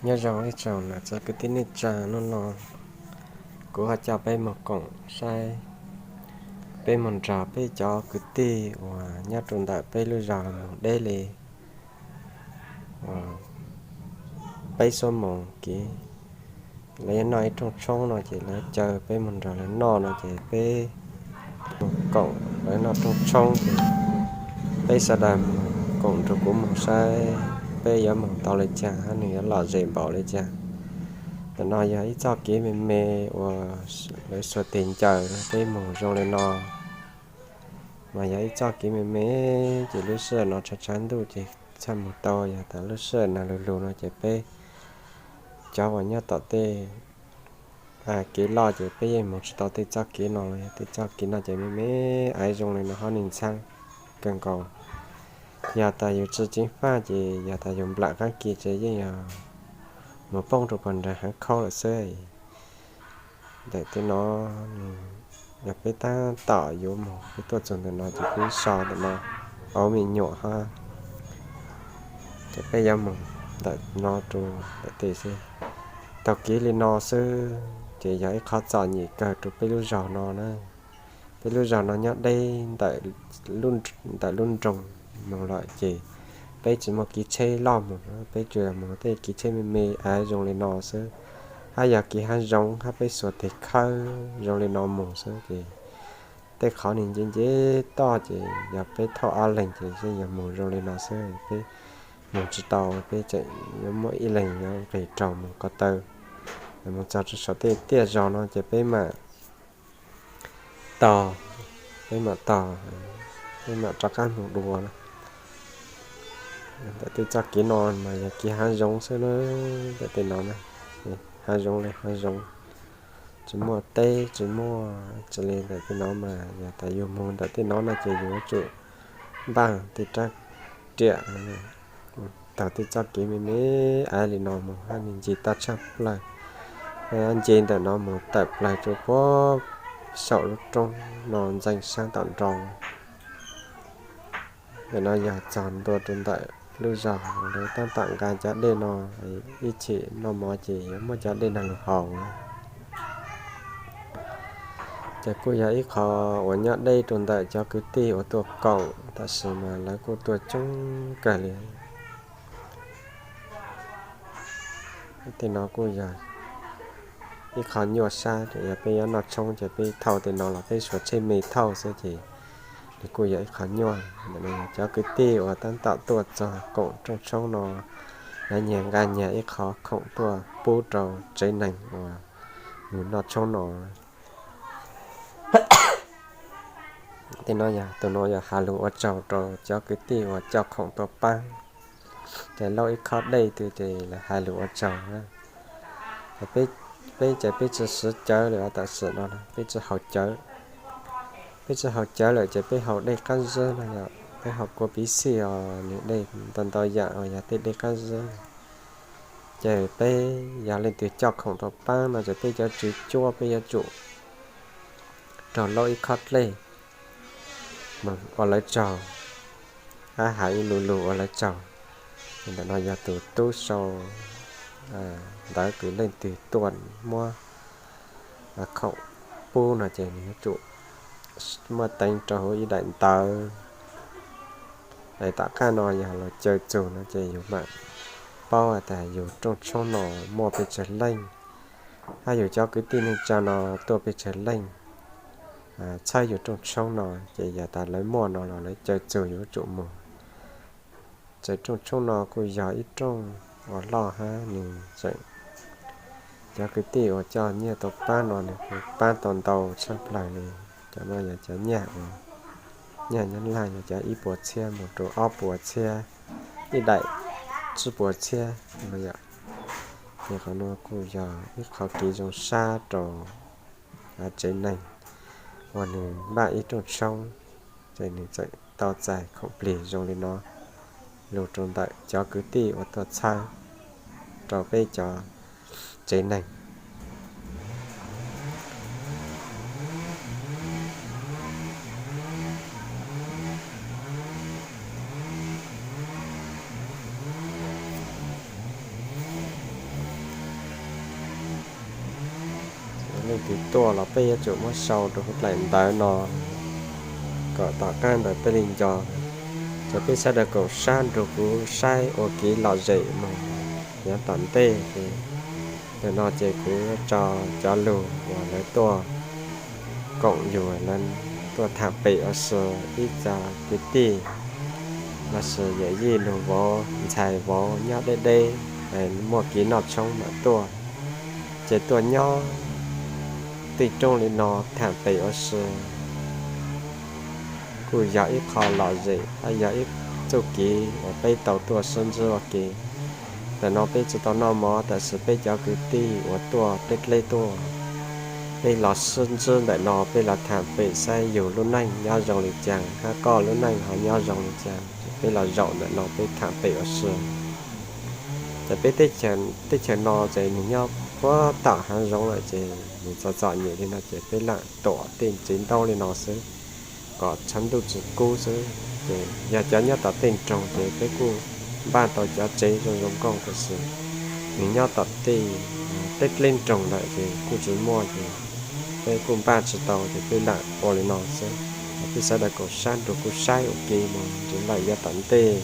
Nyob zoo ib tsoom niam txiv kwv tij neej tsa, hnub no kuv ho coj peb mus koom saib, peb mus nrog peb cov kwv tij uas nyob rau ntawm peb lub zos los mus deb li uas peb xuab moos kev. Lawv yuav noj ib rooj tshoob no ces lawv caw peb mus nrog lawv noj no ces peb mus koom lawv noj rooj tshoob ces peb sawv daws mus koom nrog kuv mus saib peb yuav mus tau li cas, nws yuav lom zem npaum li cas. Ntawm no yog ib txoj kev me me uas lawv xuas tes ncaws peb mus zoo li no. Mas yog ib txoj kev me me ces lub sij hawm no tshav tshav ntuj ces txhaj mus tau, yog tas lub sij hawm nag lug lug no ces peb cov uas nyob tom tej kev loj ces peb yeej mus tsis tau tej txoj kev no. Tej txoj kev no ces me me aiv zoo li no hov, nws ntxhab kawg nkaus. Yog tas yus tsis ceev faj ces yog tas yus nplam qab ke ces yeej yog mus poob rau pog nrag heev khaub lawm xwb. Ntawm tej no, yog peb tab tom yuav mus peb tuaj txug ntawm no ces peb so ntawm no auv me nyuam hab, ces peb yuav mus ntawm no rau ntawm tej xwb. Taug kev li no xwb ces yog ib qhov txom nyem kawg rau peb lub zog no na. Peb lub zog no nyob deb ntawm lub nroog mus lawm ces peb tsis muaj kev tsheb loj mus, peb tsuas mus tej kev tsheb me me aiv zoo li no xwb, hab yog kev hav zoov hab peb xuas tes khawb zoo li no mus xwb ces tej qhov nws nce nce toj ces yog peb thauj ob leeg ces yeej yog mus zoo li no xwb, peb mus tsis tau, peb tseem yuav muaj ib leeg yuav nqis raug mus ko taw, mus txog rau saum tej tiaj zog no ces peb mam tog, peb mam tog, peb mam rov qab mus dua na. Ntawm tej txoj kev no mas yog kev hav zoov xwb na, ntawm tej no na, hav zoov li hav zoov, tsis muaj teb tsis muaj tsi li. Ntawm tej no mas yog tas yus mus ntawm tej no no ces yus yuav tsum npaj tej rab riam, taug tej txoj kev me me aiv li no mus hab nws nce toj tshaj plawg, nce ntawm no mus tawm plawg rau puag saum lub roob no ntxeev sab tom nroo. Ntawm no yog txog ntua rau ntawm lub zog, lawv tab tom nqa cov dej no ib chim noj mov ces yuav muab cov dej nag lug haus. Ces kuj yog ib qho uas nyob deb rau ntawm cov kwv tij uas tuaj koom, tam sis mas lawv kuj tuaj coob kawg li. Tej no kuj yog ib qho nyuaj sab, yog peb yuav noj tshoob ces peb thauj tej no los peb xuas tsheb me thauj xwb ces nws kuj yog ib qho nyuaj. Cov kwv tij uas tab tom tuaj txog koom rooj tshoob no, lawv nyias nqa nyias ib qho khoom tuaj pub rau tsev neeg uas mus noj tshoob no. Tej no yog, tus no yog has lus ua tsaug rau cov kwv tij uas coj khoom tuaj pab. Ces lauj ib khob dej twg ces lawv hais lus ua tsaug. Peb ces peb tsis siv cawv lawm, tam sim no peb tsis haus cawv. Peb tsis haus cawv lawm ces peb haus dej qab zib no yom, peb haus kua piv xij os, nws dej ntau ntau yam os, yog tej dej qab zib. Ces peb yog leej twg coj khoom rau pab no ces peb cov tswv cuab peb yuav tsum raug lauj ib khob dej ua lawv tsaug, hab hais ib lu lug ua lawv tsaug. Ntawm no yog tus tub sau ntawv kws leej twg tuaj muab khoom pub no ces nws yuav tsum muaj teev rau hauv ib daim ntawv. Es tom qab no yog los caw txug no ces yus mam paub has tas yus rooj tshoob no muaj pes tsawg leej, hab yus cov kwv tij neej tsa no tuaj pes tsawg leej txhawb yus rooj tshoob no. Ces yog tas lawv muaj no los lawv caw txug yus yuav tsum mus. Txawm rooj tshoob no kuj yog ib rooj uas loj hab nws tseem, cov kwv tij uas coj nyiaj tuaj pab no nws kuj pab tau ntau tshaj plawg li. Cov no yog cov nyiaj uas, nyiaj Nyab Laj yog cov ib puas txhiab mus rau ob puas txhiab, ib daim tsib puas txhiab no yom. Ces qhov no kuj yog ib qho kev zoo sab rau tsev neeg uas nws npaj ib rooj tshoob, ces nws txawm tau txais khoom plig zoo li no lug rau ntawm cov kwv tij uas tuaj txhawb rau peb cov tsev neeg. Tus tuaj los peb yuav tsum muab sau rau hauv daim ntawv no kom tom qab ntawd peb li nco. Ces peb sawv daws koom sab nrug kuv saib ua kev lom zem mus yav tom ntej. Ces ntawm no ces kuv yuav tso cov lug uas lawv tuaj koom yug, lawv tuaj tham pem ua si, ib co kwv tij los sis yawm yij nus vauv ntxhais vauv nyob deb deb, muaj kev noj tshoob mam tuaj. Ces tuaj nyob tej roob li no tham pem ua si kuj yog ib qho lom zem, yog ib txuj kev uas peb tau tuaj sib ntsib ua ke. Ntawm no peb tsis tau noj mov, tab sis peb cov kwv tij uas tuaj deb deb tuaj, peb los sib ntsib ntawm no, peb los tham pem saib yug lub neej nyob zoo li cas, hab koj lub neej ho nyob zoo li cas. Ces peb los zaum ntawm no peb tham pem ua si. Ces peb teb chaws no ces nws nyob puag tom hav zoov lawm, ces nws txom txom nyem li no ces peb lam tuam tej tsev ntaub li no xwb kom tshav ntuj tsis kub xwb. Ces yog cov nyob tom tej nroog ces peb kuj npaj tau cov tsev zoo zoo nkauj, tab sis nws nyob tom tej deb deb nroog lawm ces kuj tsis muaj, ces peb kuj npaj tsis tau ces peb lam ua li no xwb. Peb sawv daws koom sab nrug kuv saib ua ke mus ntxiv lawm yav tom ntej.